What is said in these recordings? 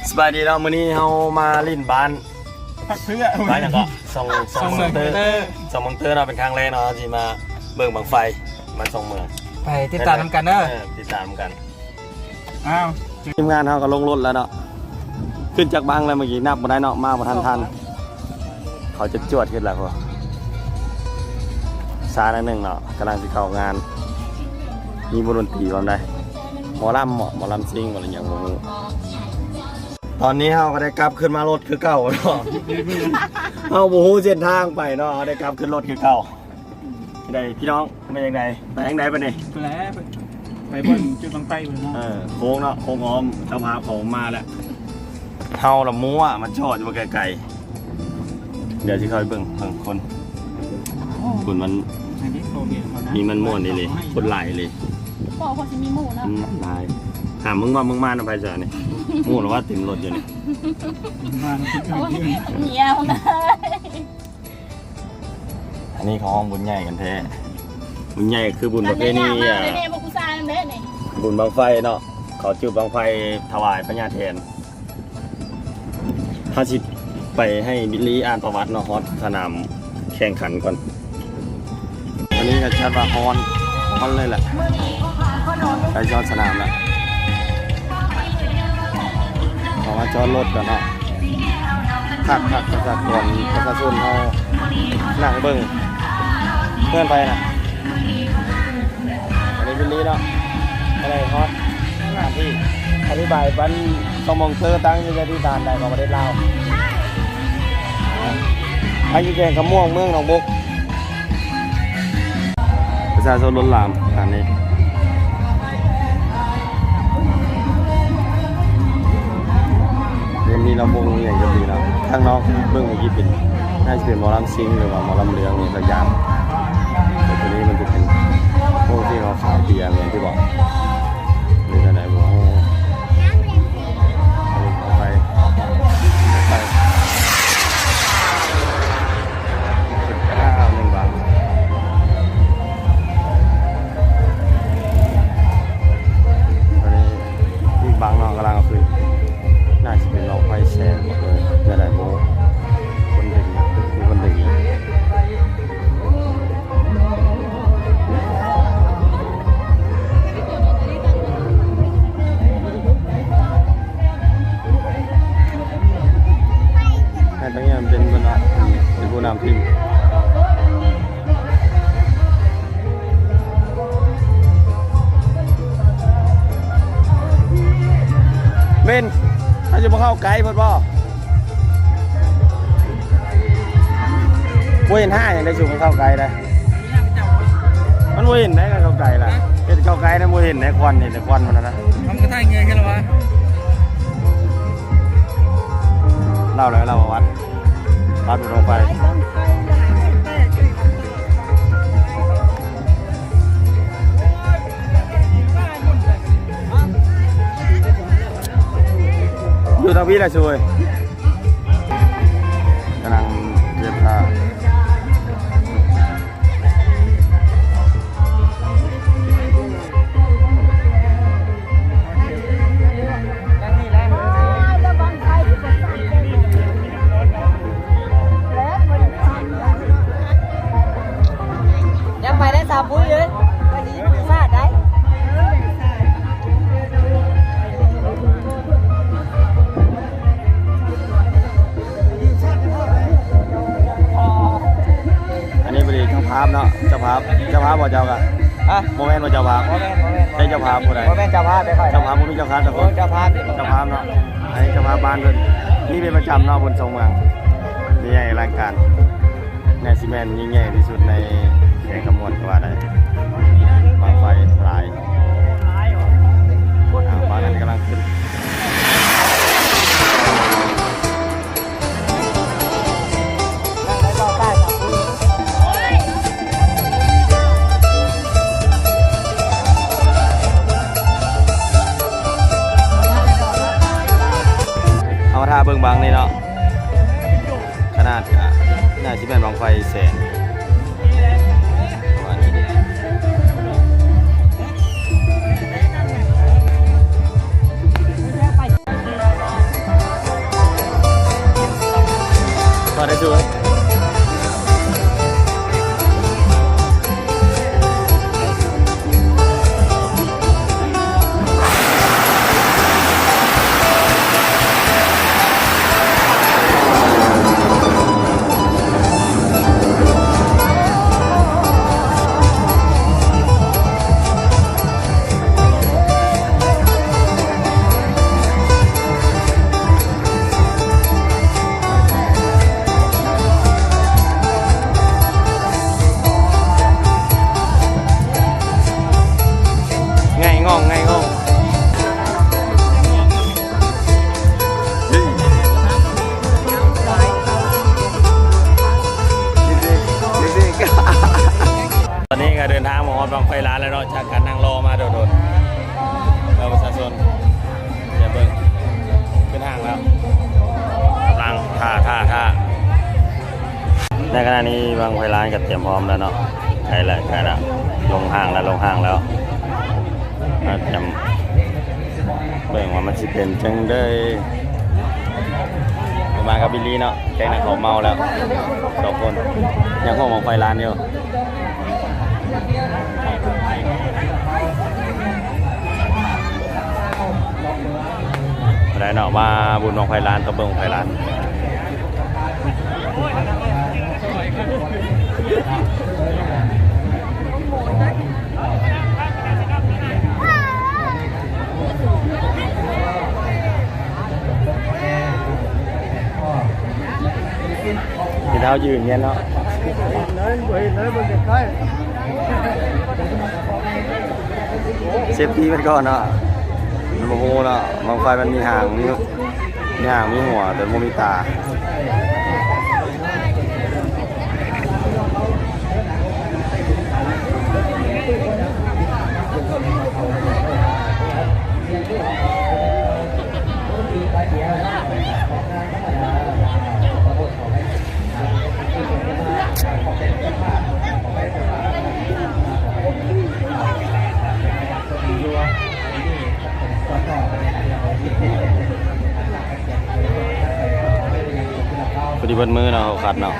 ສະບາຍດີເນາະ ມື້ນີ້ເຮົາມາຫຼິ້ນບ້ານ ພັກເພື່ອ ບ້ານຫຍັງເກາະ ຊ່ອງ ຊ່ອງເມືອງເຕີ ຊ່ອງເມືອງເຕີເນາະ ເປັນຄັ້ງແລກເນາະ ເຮົາຊິມາເບິ່ງບັ້ງໄຟ ມາຊ່ອງເມືອງ ໄປຕິດຕາມນຳກັນເດີ ເອີ ຕິດຕາມນຳກັນ. ອ້າວ ທີມງານເຮົາກໍລົງລົດແລ້ວເນາະ ຂຶ້ນຈັກບັ້ງແລ້ວ ເມື່ອກີ້ນັບບໍ່ໄດ້ເນາະ ມາບໍ່ທັນທັນ ເຂົາຈະຈວດຂຶ້ນແລ້ວພຸ້ນ ຊ້າໜ້ອຍໜຶ່ງເນາະ ກຳລັງຊິເຂົ້າງານ ມີວົງດົນຕີພ້ອມໃດ ໝໍລຳເບາະ ໝໍລຳຊິງ ໝໍລຳຫຍັງບໍ່ຮູ້. ຕອນນີ້ເຮົາກໍໄດ້ກັບຄືນມາລົດຄືເກົ່າເນາະ ເຮົາບໍ່ຮູ້ເສັ້ນທາງໄປເນາະ ເຮົາໄດ້ກັບຂຶ້ນລົດຄືເກົ່າ. ໄດ້ພີ່ນ້ອງ ເປັນຈັ່ງໃດ ໄປທາງໃດບັດນີ້? ໄປແລ້ວ ໄປບ່ອນຈຸດບັ້ງໄຟພຸ້ນເນາະ ເອີ ໂຄ້ງເນາະ ໂຄ້ງອ້ອມ ເຈົ້າພາບເຂົາມາແລ້ວ ເຮົາລະມົ້ວມາຈອດຢູ່ໃກ້ໆ ດຽວຊິເຂົ້າໄປເບິ່ງເບິ່ງຄົນ ຄົນມັນ ອັນນີ້ໂຄວິດເຂົານະ ມີມັນມ່ວນອີ່ຫຼີ ຄົນຫຼາຍອີ່ຫຼີ ບໍ່ ເພາະຊິມີໝູ່ເນາະ ອືມ ຫຼາຍ ຫາມຶງວ່າມຶງມານຳໃຜຊະນີ້ ໝູ່ລະວ່າເຕັມລົດຢູ່ນີ້ ມານຳ ໂອ້ຍ ເຫຍວນະ. ອັນນີ້ເຂົາຮ້ອງບຸນໃຫຍ່ກັນແທ້ ບຸນໃຫຍ່ຄືບຸນປະເພນີ ມາແດ່ນີ້ ພວກຜູ້ຊາຍນຳແດ່ນີ້ ບຸນບັ້ງໄຟເນາະ ເຂົາຈຸດບັ້ງໄຟຖວາຍພະຍາແຖນ. ເຮົາຊິໄປໃຫ້ບິລລີອ່ານປະຫວັດເນາະ ຮອດສະໜາມແຂ່ງຂັນກ່ອນ. ຕອນນີ້ກໍຈັດວ່າຮ້ອນ ຮ້ອນເລີຍແຫຼະ ໃກ້ຈອດສະໜາມແລ້ວ ເຮົາມາຈອດລົດກ່ອນເນາະ ຄັກໆ ປະຊາກອນ ປະຊາຊົນເຮົານັ່ງເບິ່ງ ເຮືອນໃຜນະ ອັນນີ້ເປັນນີ້ເນາະ ກໍໄດ້ຮອດສະຖານທີ່ ອະທິບາຍບ້ານ ສອງມອງເຕີ ຕັ້ງຢູ່ທີ່ບ້ານໃດຂອງປະເທດລາວ ໃນຢູ່ແຂວງຄຳມ່ວງ ເມືອງໜອງບົກ. ປະຊາຊົນລົ້ນຫຼາມ ອັນນີ້ ມັນມີລຳວົງອີ່ຫຍັງກໍມີເນາະ ທາງນອກເບິ່ງເມື່ອກີ້ເປັນ ໜ້າຈະເປັນໝໍລຳຊິງ ຫຼືວ່າໝໍລຳເລື່ອງອີ່ຫຍັງສັກຢ່າງ ແຕ່ຕົວນີ້ມັນຈະເປັນພວກທີ່ເຂົາຂາຍເບຍແມ່ນທີ່ບອກ ຫຼືຈັ່ງໃດບໍ່ຮູ້. ໄປ ໄປ ອ້າວ ໜຶ່ງບາດ ຕອນນີ້ ອີກບັ້ງເນາະ ກຳລັງເອົາຂຶ້ນ ໜ້າຊິເປັນບັ້ງໄຟແສນ ເອີ ແນວໃດບໍ່ ຄົນດຶງ ມີຄົນດຶງຢູ່ ໃຫ້ຕັ້ງຍາມເປັນເພິ່ນເນາະ ເປັນຜູ້ນຳທີມ. ເບັນ ເຮົາຈະບໍ່ເຂົ້າໃກ້ເພິ່ນບໍ່? ບໍ່ເຫັນຫ້າຫຍັງໄດ້ ສູງເຂົ້າໃກ້ໄດ້ ມັນບໍ່ເຫັນໄດ້ ເຂົ້າໃກ້ລະ ເຫັນເຂົ້າໃກ້ນະ ບໍ່ເຫັນໄດ້ ຄວັນ ເຫັນແຕ່ຄວັນມັນນະ ມັນກໍຖ່າຍເງືອແຄ່ລະວະ ເລົ່າແລ້ວ ເລົ່າປະຫວັດ ພາໄປໂຮງໄຟ ຢູ່ທາງພີ້ລະຊຸຍ ກຳລັງເກັບຜ້າ. ຢ່າໄປໄດ້ສາວປຸ້ຍເອີຍ ໄປດີຢູ່ສາດໄດ້. ອັນນີ້ບໍ່ດີ ເຈົ້າພາບເນາະ ເຈົ້າພາບ ເຈົ້າພາບບໍ່ເຈົ້າກະ? ຮະ? ບໍ່ແມ່ນບໍ່ເຈົ້າພາບ? ບໍ່ແມ່ນ ບໍ່ແມ່ນ ໃຊ່ເຈົ້າພາບຜູ້ໃດ? ບໍ່ແມ່ນເຈົ້າພາບເດ້ຂ້ອຍ ເຈົ້າພາບບໍ່ມີເຈົ້າພາບຈັກຄົນ ເຈົ້າພາບ ເຈົ້າພາບເນາະ ອັນນີ້ເຈົ້າພາບບ້ານເພິ່ນ ມີເປັນປະຈຳເນາະ ເພິ່ນຊົງເມືອງ ໃຫຍ່ອະລັງການ ໜ້າຊິແມ່ນຍິ່ງໃຫຍ່ທີ່ສຸດໃນແຂວງຄຳມ່ວນກໍວ່າໄດ້ ບັ້ງໄຟຫຼາຍ ອ່າ ບ້ານນັ້ນກຳລັງຂຶ້ນ. ເຮົາມາຖ້າເບິ່ງບັ້ງນີ້ເນາະ ຂະໜາດກະໜ້າຊິແມ່ນບັ້ງໄຟແສນ ປະມານນີ້ເດ. ເຮົາມາ ໄງ່ງ່ອງ ໄງ່ງ່ອງ. ຕອນນີ້ກະເດີນທາງມາຮອດບັ້ງໄຟລ້ານແລ້ວເນາະ ຈາກການນັ່ງລໍມາດົນໆ ເອີ ປະຊາຊົນ ດຽວເບິ່ງ ຂຶ້ນຫ້າງແລ້ວ ກຳລັງຖ້າ ຖ້າ ຖ້າ. ໃນຂະນະນີ້ບັ້ງໄຟລ້ານກະຕຽມພ້ອມແລ້ວເນາະ ໃກ້ແລ້ວ ໃກ້ແລ້ວ ລົງຫ້າງແລ້ວ ລົງຫ້າງແລ້ວ ມາຕຽມເບິ່ງວ່າມັນຊິເປັນຈັ່ງໃດ. ມາກັບບິລລີເນາະ ແກ້ງນັກເຂົາເມົາແລ້ວສອງຄົນ ຍັງໂຮມບັ້ງໄຟລ້ານຢູ່. ໄດ້ເນາະ ມາບຸນບັ້ງໄຟລ້ານ ກະເບິ່ງບັ້ງໄຟລ້ານ. ທີ່ເຮົາຢືນເນຍເນາະ ເຊຟຕີໄວ້ກ່ອນເນາະ ມັນບໍ່ຮູ້ເນາະ ບັ້ງໄຟມັນມີຫາງ ມີ ມີຫາງ ມີຫົວ ແຕ່ບໍ່ມີຕາ. ພໍດີເບິດມື້ເນາະ ເຂົາຄັດເນາະ.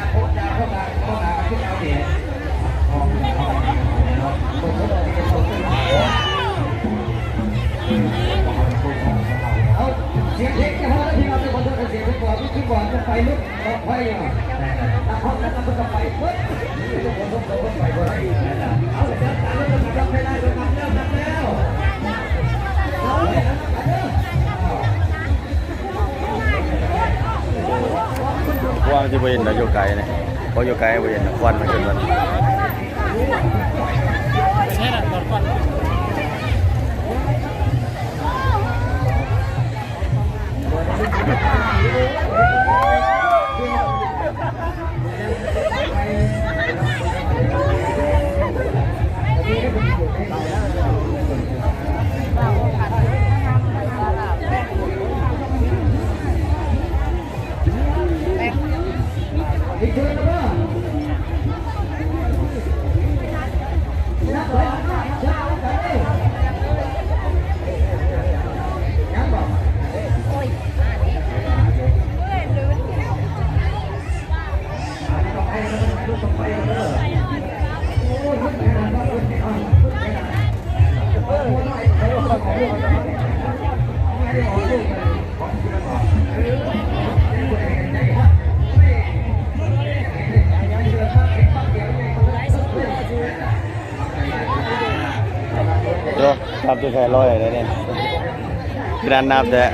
ວ່າຊິບໍ່ເຫັນດອກ ຢູ່ໄກນີ້ ເພາະຢູ່ໄກບໍ່ເຫັນດອກ ຄວັນມັນຂຶ້ນເບິດ. ໂອ້ ນັບແທ້ ຮ້ອຍແລ້ວນີ້ ຄືນັ້ນນັບແທ້.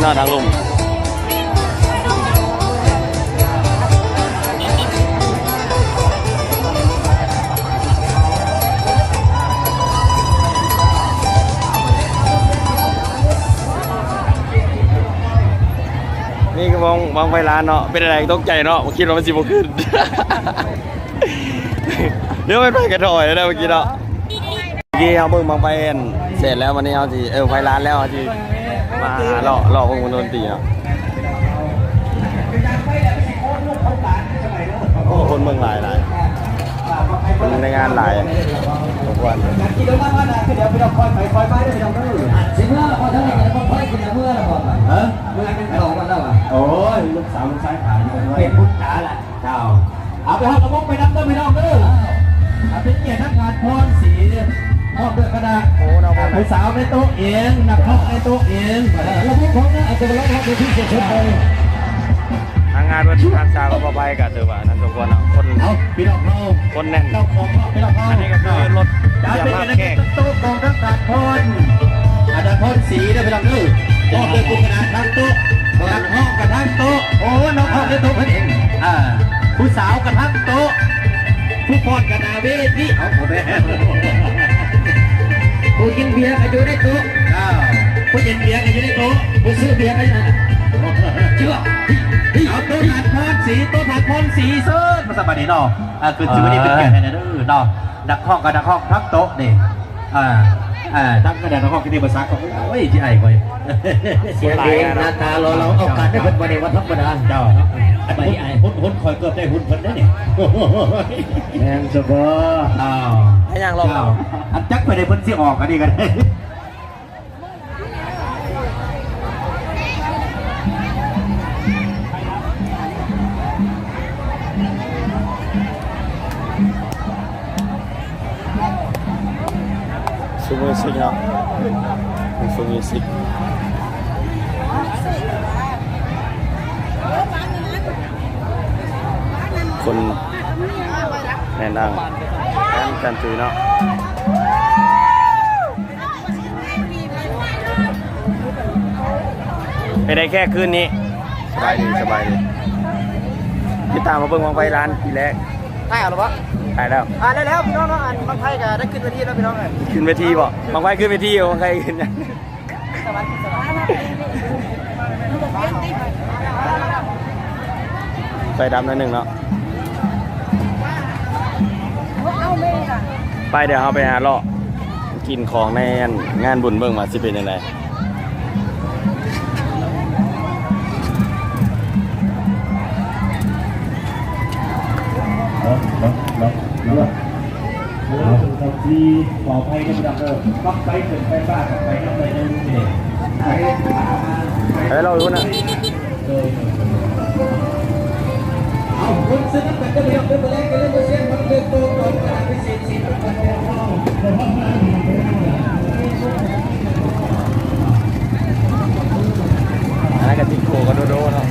ນອນທາງລຸ່ມ ນີ້ຄືບັ້ງ ບັ້ງໄຟລ້ານເນາະ. ເປັນຈັ່ງໃດ? ຕົກໃຈເນາະ ບໍ່ຄິດວ່າມັນຊິບໍ່ຂຶ້ນ. ເດີ ແມ່ນໄຟກະຖອຍແລ້ວເມື່ອກີ້ເນາະ. ເມື່ອກີ້ເຮົາເບິ່ງບັ້ງໄຟແສນແລ້ວ ວັນນີ້ເຮົາຊິ ເອີ ໄຟລ້ານແລ້ວ ເຮົາຊິມາເລາະ ເລາະເບິ່ງວົງດົນຕີເນາະ. ໂອ້ ຄົນເບິ່ງຫຼາຍໆ ຄົນໃນງານຫຼາຍສົມຄວນ. ໂອ້ຍ ລູກສາວລູກຊາຍຂາຍຢູ່ເປັນພຸດຕາ. ເອົາ ໄປຮອດລະບົບໄປນຳເດີພີ່ນ້ອງເດີ. ເອົາ ເປັນກຽດທາງການພອນສີ ພ້ອມດ້ວຍຄະນະ ໂອ້ ເນາະ ຜູ້ສາວໃນໂຕະເອງ ນັກຮ້ອງໃນໂຕະເອງ ເອີ ລະບົບຂອງເຮົາອາດຈະໄດ້ຮັບເວທີເສຍເສຍໄປ. ທາງງານເພິ່ນຮັກສາຄວາມປອດໄພກໍຖືວ່ານັ້ນສົມຄວນເນາະ ຄົນ ເອົາ ພີ່ນ້ອງເຮົາ ຄົນແໜ້ນ. ເຈົ້າຂອງ ພີ່ນ້ອງເຮົາ ອັນນີ້ກໍຄືລົດຕຽມຮັບແຂກ ໂຕະຂອງທາງການພອນ ອາ ນະຄອນສີເດີພີ່ນ້ອງເດີ. ພ້ອມດ້ວຍຜູ້ຄະນະທາງໂຕະ ນັກຮ້ອງກໍທາງໂຕະ ໂອ້ ນັກຮ້ອງໃນໂຕະເພິ່ນເອງ ອ່າ ຜູ້ສາວກໍທາງໂຕະ ຜູ້ຟ້ອນກໍໜ້າເວທີ ເອົາ ບໍ່ແມ່ນ ຜູ້ກິນເບຍກໍຢູ່ໃນໂຕະ ເຈົ້າ ຜູ້ກິນເບຍກໍຢູ່ໃນໂຕະ ຜູ້ຊື້ເບຍກໍຢູ່ນັ້ນ ເຊື່ອ ເອົາ ໂຕະທາງພອນສີ ໂຕະທາງພອນສີເຊີນ ມາສະບາຍດີເນາະ. ອ່າ ຄື ອ່າ ຖືວ່ານີ້ເປັນກຽດໃຫ້ເດີເນາະ ນັກຮ້ອງກັບນັກຮ້ອງທັງໂຕະນີ້ ອ່າ ອ່າ ທັງຄະນະນັກຮ້ອງທີ່ມີພາສາຂອງ ໂອ້ຍ ທີ່ອ້າຍຂ້ອຍ ສຽງດີ ໜ້າຕາຫຼໍ່ເຫຼົ່າ ເອົາການໄດ້ເພິ່ນບໍ່ໄດ້ວ່າທຳມະດາ ເຈົ້າ ໄປອ້າຍ ຫຸ່ນ ຫຸ່ນຂ້ອຍເກືອບໄດ້ຫຸ່ນເພິ່ນເດ້ນີ້ ແມ່ນຊະບໍ່ ອ້າວ ໃຫ້ຍ່າງລອບ ເຈົ້າ ອັນຈັກໄປໄດ້ເພິ່ນຊິອອກອັນນີ້ກໍໄດ້. ຊຸມມິວສິກເນາະ ຊຸມມິວສິກ ຄົນແໜ້ນໜາ ງານການຈຸຍເນາະ. ເປັນໃດແຂກຄືນນີ້? ສະບາຍດີ ສະບາຍດີ. ຕິດຕາມມາເບິ່ງບັ້ງໄຟລ້ານປີແລກ. ຖ່າຍເອົາແລ້ວບໍ່? ຖ່າຍແລ້ວ ອ່າ ແລ້ວ ແລ້ວພີ່ນ້ອງເນາະ ອັນບັ້ງໄຟກໍໄດ້ຂຶ້ນເວທີແລ້ວພີ່ນ້ອງເອີຍ. ຂຶ້ນເວທີບໍ່? ບັ້ງໄຟຂຶ້ນເວທີ ບັ້ງໄຟຂຶ້ນຫຍັງ? ໄຟດັບໜ້ອຍໜຶ່ງເນາະ. ໄປ ດຽວເຮົາໄປຫາເລາະກິນຂອງໃນງານບຸນເບິ່ງວ່າຊິເປັນຈັ່ງໃດ. ເນາະ ເນາະ ເນາະ ເນາະ. ເອີ ເປັນຄຳທີ່ຂໍອະໄພເດີພີ່ນ້ອງເດີ. ບັ້ງໄຟຂຶ້ນໄຟຟ້າກັບໄຟນຳໄຟນຳເດ້. ໄປ ໄປເລາະຢູ່ນະ. ເອີ ເອົາ ເບິ່ງເຊິ່ງນຳກັນເດີພີ່ນ້ອງເດີ. ມື້ແລງຢ່າລືມມາເຊຍ ມາເດີນໂຕກ່ອນ ກະດານພິເສດສິບ ອັນນັ້ນກໍຕິດໂຄກັນໂດໆເນາະ.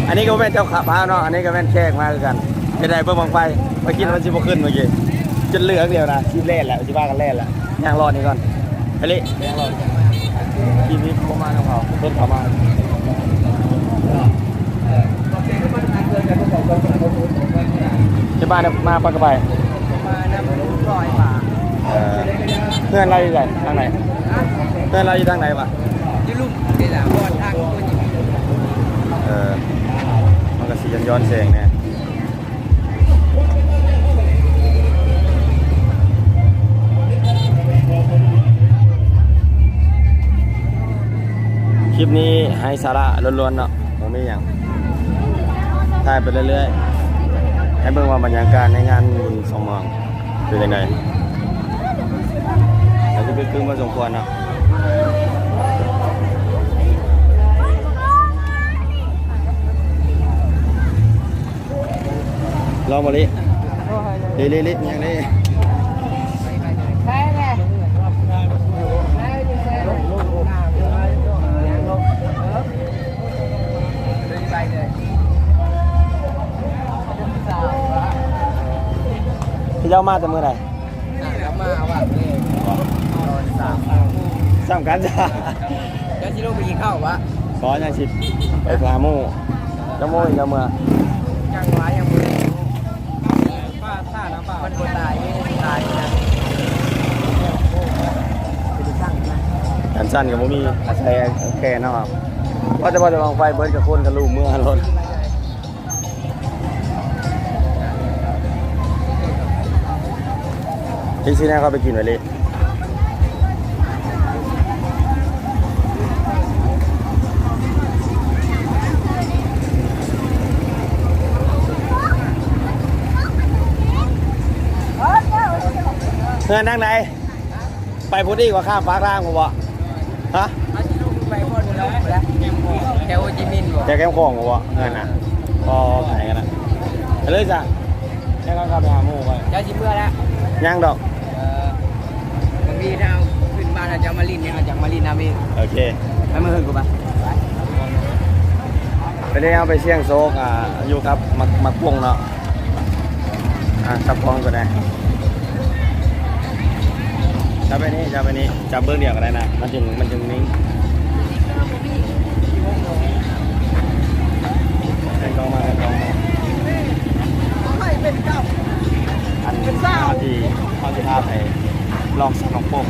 ອັນນີ້ກໍບໍ່ແມ່ນເຈົ້າພາບເນາະ ອັນນີ້ກໍແມ່ນແຂກມາຄືກັນ. ເຮັດໃດເບິ່ງບັ້ງໄຟ ຂ້ອຍຄິດວ່າມັນຊິບໍ່ຂຶ້ນເມື່ອກີ້ ຈົນເຫຼືອດຽວນະ ຊິແລ່ນແລ້ວ ຊິພາກັນແລ່ນແລ້ວ. ຍ່າງເລາະນີ້ກ່ອນ ໄປເລະ ຍ່າງເລາະ ທີ່ມີບໍ່ມານຳເຂົາ ເພິ່ນເຂົ້າມາ. ທີ່ບ້ານມາປາກກະໄພ ມານຳ ເອີ ເຮືອນລາວຢູ່ໃສ ທາງໃດ? ເຮືອນລາວຢູ່ທາງໃດວະ? ຢູ່ລຸ່ມນີ້ລະ ບ່ອນທາງຄົນຢູ່. ເອີ ມັນກໍຊິຍ້ອນໆແສງແດ່. ຄລິບນີ້ໄຮ້ສາລະລ້ວນໆເນາະ ບໍ່ມີຫຍັງ ຖ່າຍໄປເລື້ອຍໆ ໃຫ້ເບິ່ງວ່າບັນຍາກາດໃນງານບຸນສອງໝ່ອງເປັນຈັ່ງໃດ. ກໍຄືຄຶກຄື້ນພໍສົມຄວນເນາະ. ລອງບໍ່ລິ ລິ ລິ ລິ ຍັງລິ ໄປແຫຼະ ໄປຢູ່ແຊ ເຂົາເຈົ້າມາແຕ່ມື້ໃດ? ອ່າ ເຂົາມາຫວ່າງນີ້ ຕອນສາມໂມງ ສ່ຳກັນຈ້າ. ເຈົ້າຊິລົງໄປກິນເຂົ້າວະ? ບໍ່ ຍັງຊິໄປຫາໝູ່. ຈັກໂມງຈະເມືອ? ຍັງວະ ຍັງບໍ່ໄດ້. ມັນບໍ່ຕາຍ ມັນບໍ່ຕາຍນະ. ແຂນສັ້ນກໍບໍ່ມີ ອາໄສແຂນເຮົາ. ວ່າແຕ່ ວ່າແຕ່ບັ້ງໄຟເບິດ ກໍຄົນກໍລຸເມືອໂລດ. ຈັ່ງຊີ້ແນວເຂົາໄປກິນໄວ້ເລີຍ. ເຮືອນທາງໃດ? ໄປພຸ້ນອີກວ່າ ຂ້າມຟາກທາງພຸ້ນບໍ່? ຮະ? ເຮົາຊິລົງໄປບ່ອນພຸ້ນແຫຼະ ແຖວໂຮຈິມິນບໍ່? ແຖວແຄມຂອງບໍ່? ເອີ ນັ້ນນະ. ພໍໄປກັນນະ ໄປເລີຍຊະ. ແລ້ວກໍກັບໄປຫາໝູ່ກ່ອນ. ເຈົ້າຊິເມືອແລ້ວ? ຍັງດອກ. ເອີ ບາງທີຖ້າເຮົາຂຶ້ນບ້ານ ເຮົາຈະມາຫຼິ້ນນີ້ ເຮົາຈະມາຫຼິ້ນນຳອີກ. ໂອເຄ ໄປມື້ອື່ນກູໄປ. ໄປເດ້ ເຮົາໄປສ່ຽງໂຊກ ອ່າ ຢູ່ກັບໝາກ ໝາກປຸ້ງເນາະ. ອ່າ ຈັບຂອງຕົວໃດ? ຈັບໄປນີ້ ຈັບໄປນີ້ ຈັບເບື້ອງດຽວກໍໄດ້ນະ ມັນຈຶ່ງ ມັນຈຶ່ງນິ່ງ. ເປັນກ້ອງມາ ເປັນກ້ອງມາ. ອັນ ເປັນສາວ ເຮົາຊິ ເຮົາຊິພາໄປລອງສ່ອງນ້ອງໂປ້ງ.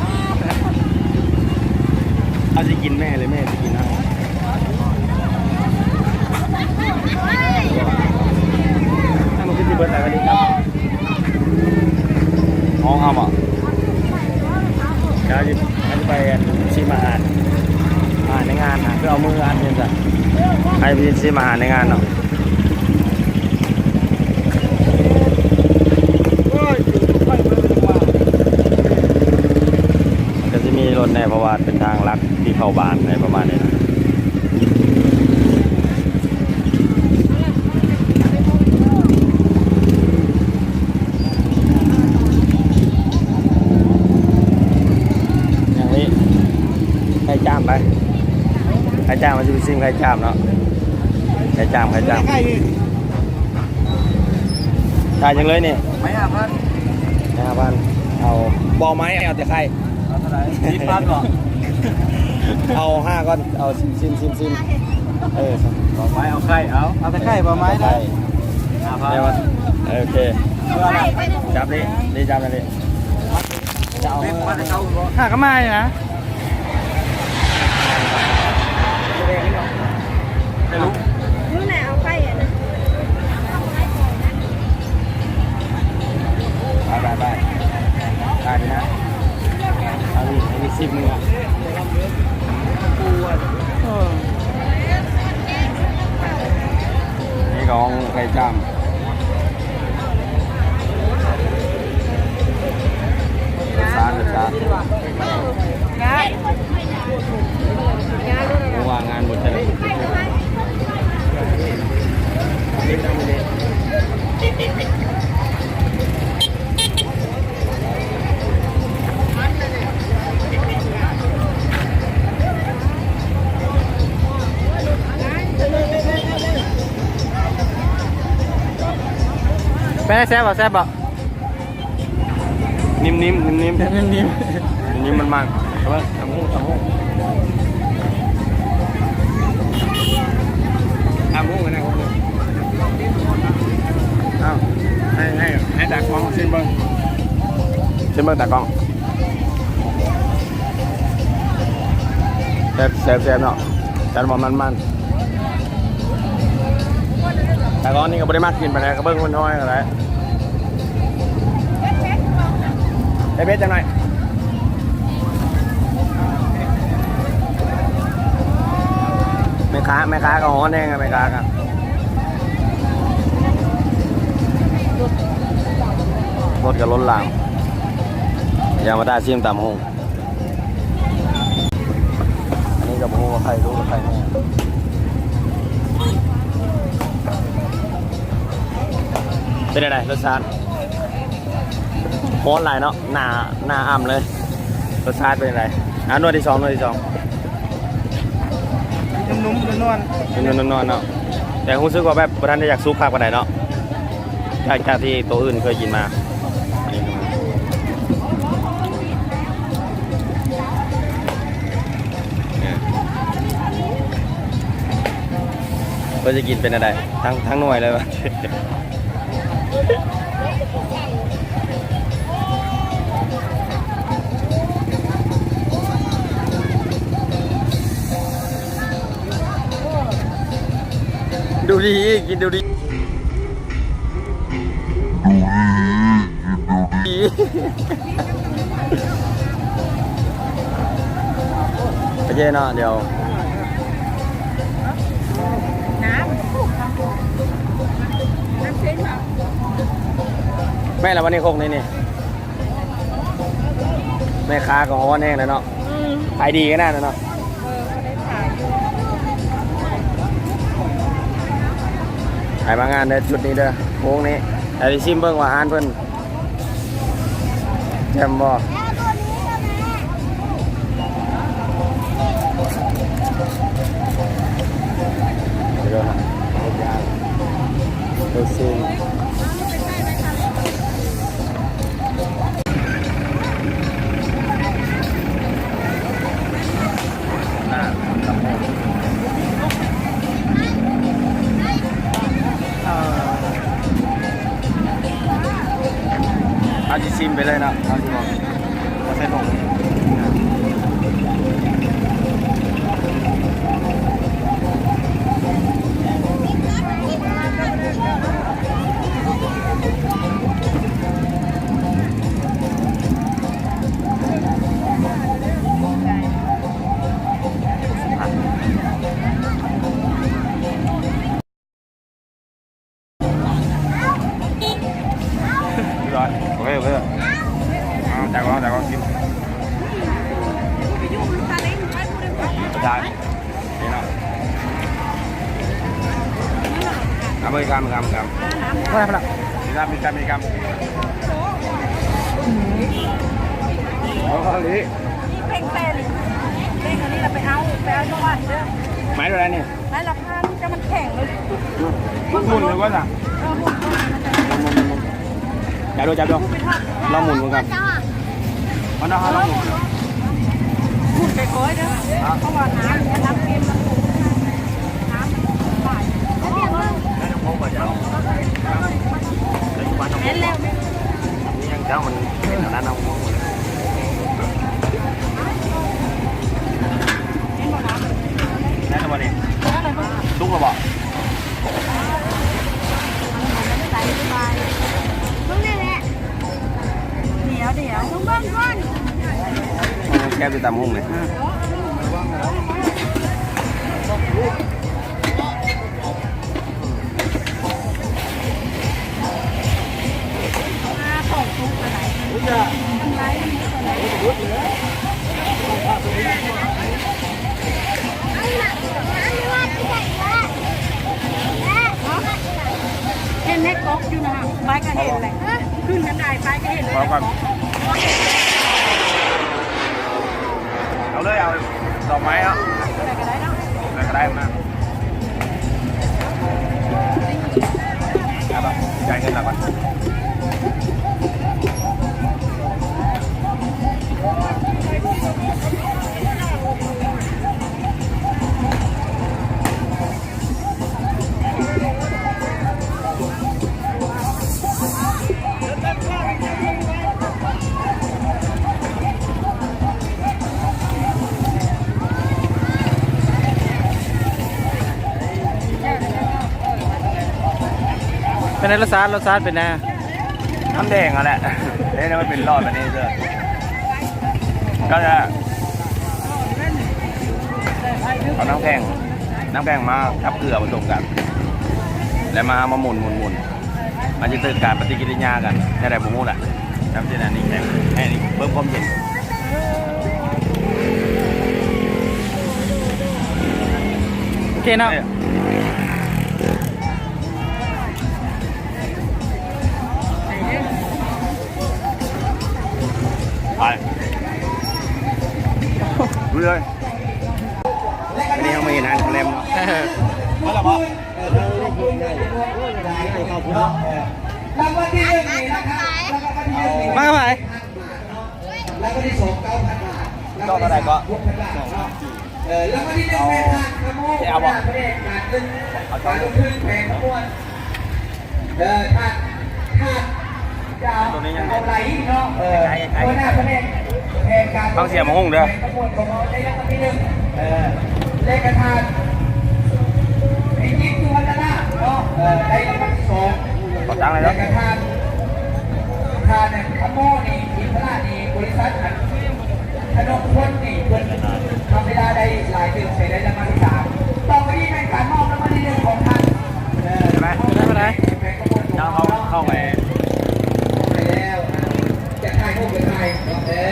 ເຮົາຊິກິນແມ່ ຫຼືແມ່ຊິກິນເຮົາ? ຖ້າມັນຄືຊິເບິດແລ້ວກໍດີ. ຫ້ອງເຮົາບໍ? ດຽວຊິ ເຮົາຊິໄປ ອັນ ຊິມອາຫານ ອາຫານໃນງານນະ ຄືເອົາມືອັດເປັນຊະ. ໃຫ້ໄປຊິມອາຫານໃນງານເນາະ. ກໍຊິມີລົດແດ່ ເພາະວ່າເປັນທາງຫຼັກທີ່ເຂົ້າບ້ານ ປະມານນີ້ນະ. ຢ່າງນີ້ ໄຂ່ຈ້າມໄປ ໄຂ່ຈ້າມ ມັນຊິໄປຊິມໄຂ່ຈ້າມເນາະ. ໄຂ່ຈ້າມ ໄຂ່ຈ້າມ ໄຂ່ນີ້ ຂາຍຈັ່ງເລີຍນີ້? ໄມ້ຫ້າພັນ ໄມ້ຫ້າພັນ. ເອົາ ບໍ່ເອົາໄມ້ ເອົາແຕ່ໄຂ່. ເອົາເທົ່າໃດ? ສິບພັນບໍ? ເອົາຫ້າກ່ອນ ເອົາຊິມ ຊິມ ຊິມ ຊິມ. ເອີ ບໍ່ໄມ້ ເອົາໄຂ່ ເອົາ ເອົາແຕ່ໄຂ່ ບໍ່ໄມ້ນະ. ຫ້າພັນ ໂອເຄ ຈັບນີ້ ນີ້ຈັບນີ້. ຫາກໍມານີ້ນະ. ມື້ໄຫຼເອົາໄຂ່ອັນນັ້ນ ໄປ ໄປ ໄປ ໄປດີນະ. ເອົານີ້ ອັນນີ້ສິບໜຶ່ງ. ເອີ ນີ້ກໍຂອງໄຂ່ຈ້າມ. ສານ ສານ ເພາະວ່າງານບໍ່ເຖິງ. ເປັນໄງ ແຊບບໍ່? ແຊບບໍ່? ນິ້ມໆ ນິ້ມໆ ນິ້ມໆ ມັນໆ. ເອົາເບິ່ງ ຕຳຫຸ່ງ ຕຳຫຸ່ງ ຕຳຫຸ່ງກັນນະ. ເອົາ ໃຫ້ ໃຫ້ ໃຫ້ຕາກ້ອງຊິມເບິ່ງ ຊິມເບິ່ງຕາກ້ອງ. ແຊບ ແຊບ ແຊບເນາະ ຈັດວ່າມັນໆ. ແຕ່ຕອນນີ້ກໍບໍ່ໄດ້ມັກກິນປານໃດ ກໍເບິ່ງຄົນນ້ອຍກໍໄດ້. ໃສ່ເຜັດຈັກໜ້ອຍ. ແມ່ຄ້າ ແມ່ຄ້າກໍຮ້ອນແຮງ ແມ່ຄ້າກໍ ລົດກໍລົ້ນຫຼາຍ. ຢ່າມາຕາຊິມຕຳຫຸ່ງ. ອັນນີ້ກໍບໍ່ຮູ້ວ່າໄຂ່ລູກຫຼືໄຂ່ແມ່. ເປັນຈັ່ງໃດລົດຊາດ? ຮ້ອນຫຼາຍເນາະ ໜ້າ ໜ້າອ່ຳເລີຍ. ລົດຊາດເປັນຈັ່ງໃດ? ອ່າ ໜ່ວຍທີສອງ ໜ່ວຍທີສອງ. ນຸ້ມໆ ນວນໆ ນຸ້ມໆ ນວນໆ ເນາະ ແຕ່ຮູ້ສຶກວ່າແບບບໍ່ທັນໄດ້ຢາກສຸກຄັກປານໃດເນາະ. ຈາກ ຈາກທີ່ໂຕອື່ນເຄີຍກິນມາ. ວ່າຈະກິນເປັນແນວໃດ ທັງ ທັງໜ່ວຍເລີຍວະ. ດູດີ ກິນດູດີ. ໂອເຄເນາະ ດຽວ ນ້ຳ ນ້ຳເສັ້ນເນາະ ແມ່ນລະ ວັນນີ້ຄົກນີ້ນີ້ ແມ່ຄ້າກໍຮ້ອນແຮງແລ້ວເນາະ. ອືມ ຂາຍດີຂະໜາດນັ້ນເນາະ. ເອີ ກໍໄດ້ຂາຍຢູ່ ໃຜມາງານເດີ ຈຸດນີ້ເດີ ໂຄ້ງນີ້ ໃຫ້ໄປຊິມເບິ່ງວ່າຮ້ານເພິ່ນແຈ່ມບໍ່. ເດີນະ ເດີນເຊັນ ເຮົາຊິຊິມໄປເລີຍເນາະ ເຮົາຊິບອກ ບໍ່ໃສ່ຜົງ. ໂອເຄ ໂອເຄ ເອົາ ແຈກກ່ອນ ແຈກກ່ອນ ກິນ ໄດ້ ນີ້ເນາະ ເອົາໄປກຳ ກຳ ກຳ ພໍແລ້ວ ພໍແລ້ວ ມີກຳ ມີກຳ ມີກຳ ໂອ້ ເອົາເຂົ້ານີ້ ເພງແປນີ້ ເພງອັນນີ້ລະ ໄປເອົາ ໄປເອົາຢູ່ວັດເດີ ໄມ້ເທົ່າໃດນີ້? ໄມ້ລະພັນ ແຕ່ມັນແຂງເລີຍ ໝຸນເລີຍວ່າຊະ ເອີ ໝຸນ ຈັບດູ ຈັບດູ ລອງໝຸນເບິ່ງກ່ອນ ເອົາເນາະ ເຮົາລອງໝຸນ ໝຸນຄ່ອຍໆເດີ ເພາະວ່ານ້ຳ ນ້ຳເຄັມ ນ້ຳຫຼາຍ ແມ່ນແລ້ວ ນີ້ຍັງເຈົ້າ ມັນເປັນອັນນັ້ນເນາະ ແມ່ນບໍ່ນ້ຳ ແມ່ນແລ້ວບໍ່ນີ້ ສຸກແລ້ວບໍ່? ດຽວໆ ເບິ່ງກ່ອນ ແຊບຢູ່ຕຳຫຸ່ງນີ້ ເຫັນໃນກົກຢູ່ນະ ໄປກໍເຫັນແຫຼະ ຂຶ້ນບັນໄດໄປກໍເຫັນເລີຍ ເອົາເລີຍ ເອົາດອກໄມ້ເນາະ ແຕ່ກໍໄດ້ເນາະ ແຕ່ກໍໄດ້ມາ ຈ່າຍເງິນລະກ່ອນ. ເປັນໃດ ລົດຊາດ ລົດຊາດເປັນແນວ ນ້ຳແດງຫັ້ນແຫຼະ ເດ້ ມັນເປັນຫຼອດແບບນີ້ເດີ ກໍຈະເອົານ້ຳແຂງ ນ້ຳແຂງມາກັບເກືອປະສົມກັນ ແລ້ວມາ ມາໝຸນໆໆ ມັນຈະເກີດການປະຕິກິລິຍາກັນແນວໃດບໍ່ຮູ້ລະ ນ້ຳເຢັນອັນນີ້ແຂງ ໃຫ້ນີ້ເພີ່ມຄວາມເຢັນ ໂອເຄເນາະ ໄປ ເລື້ອຍ ອັນນີ້ເຮົາມາເຫັນຮ້ານເຂົ້າແລມເນາະ ມາແລ້ວບໍ່? ລາງວັນທີໜຶ່ງນີ້ນະຄະ ມາກັບໃຜ? ລາງວັນທີສອງ ເກົ້າພັນບາດ ລາງວັນທີສາມ ຫົກພັນບາດເນາະ. ເອີ ລາງວັນທີໜຶ່ງ ເອົາ ແມ່ນທ່ານ ຄຳໂມ ຫົວໜ້າພະແນກການເງິນ ເອົາ ການລົງທຶນແຂວງຄຳມ່ວນ. ເອີ ທ່ານ ທ່ານຈາກ ເອົາໄຫຼເນາະ ເອີ ຫົວໜ້າພະແນກແຜນການ ຟັງສຽງໝາກຫຸ່ງເດີ ແຂວງຄຳມ່ວນຂອງເຮົາ ໄດ້ລາງວັນທີໜຶ່ງ. ເອີ ແລະກະທ່ານ ພິຈິດ ສຸວັນນະນາດເນາະ ເອີ ໄດ້ລາງວັນທີສອງ. ຂໍຕັ້ງເລີຍເນາະ ແລະກະທ່ານ ທ່ານ ຄຳໂມ ນີ້ ອິນທະລາດນີ້ ບໍລິສັດ ອັນ ຂະໜົມຄົນນີ້ເພິ່ນທຳເວລາໄດ້ຫຼາຍເຕີບ ໃສ່ໄດ້ລາງວັນທີສາມ. ຕໍ່ໄປນີ້ແມ່ນການມອບລາງວັນທີໜຶ່ງຂອງທ່ານ ເອີ ໄດ້ໄປ ໄດ້ໄປໄດ້ ເຈົ້າເຂົ້າ ເຂົ້າໄປ ໄປແລ້ວ ຈະຖ່າຍຮູບ ຈະຖ່າຍ ເອີ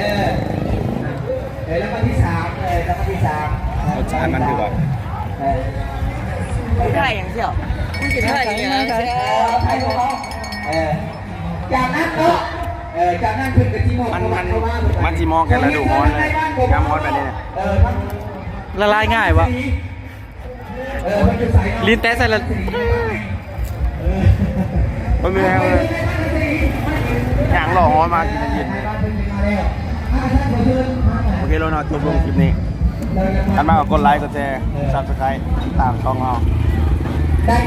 ເອີ ລາງວັນທີສາມ ເອີ ລາງວັນທີສາມ ລົດຊາດມັນຄືວ່າ ເອີ ຖ່າຍຫຍັງສ່ຽວ? ມັນຊິຖ່າຍຫຍັງ? ເອີ ຈາກນັ້ນເນາະ ເອີ ຈາກນັ້ນເພິ່ນກະຊິມອບ ມັນ ມັນ ມັນຊິເໝາະແກ່ລະດູຮ້ອນເລີຍ ຍາມຮ້ອນແບບນີ້ນະ ເອີ ລະລາຍງ່າຍບໍ່? ເອີ ເພິ່ນຢູ່ໃສເນາະ? ລີນແຕະໃສ່ລະ ບໍ່ມີແຮງເລີຍ ຍ່າງເລາະຮ້ອນມາກິນເຢັນ. ໂອເຄ ໂລເນາະ ຈົບລົງຄລິບນີ້ ຄັນມັກກະກົດໄລ ກົດແຊ ຊັບສະໄຄຣບ໌ ຕາມຊ່ອງເຮົາ ໄດ້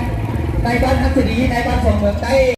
ໄດ້ບ້ານຮັດສະດີ ໄດ້ບ້ານສອງເມືອງໃຕ້.